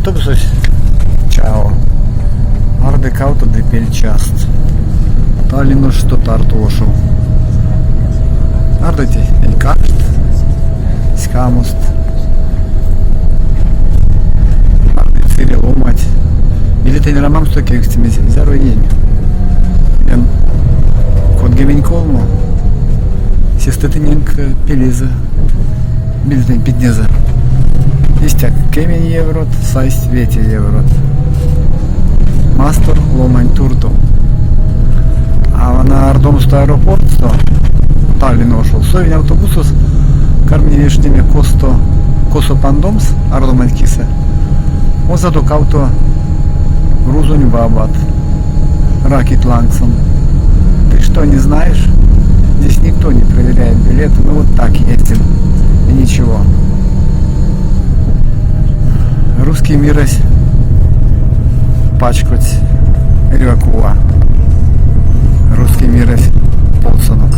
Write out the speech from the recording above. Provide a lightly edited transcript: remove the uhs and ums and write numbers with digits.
Автобусось чаво. Арды кавто ды пель част. Таллин ошсто Тарту ошов. Ардыть эйкакшт, ськамост. Ардыть сыре ломанть. Билетэнь рамамсто кевкстимизь, зяро иень. 33. Сестэ тыненк пелезэ, билетэнь питнезэ. Истяк кемень еврот, сайсть вете еврот. Мастор ломань туртов. А вана ардомсто аэропортсто Таллин ошов совинь автобусос, карминь вешнеме косто, косо пандомс ардоманть кисэ. Озадо кавто рузонь бабат ракить лангсон. Ты что, не знаешь? Здесь никто не проверяет билеты, мы вот так ездим. И ничего. Русский мирэсь пачкодсь эрьва кува. Русский мирэсь потсонок.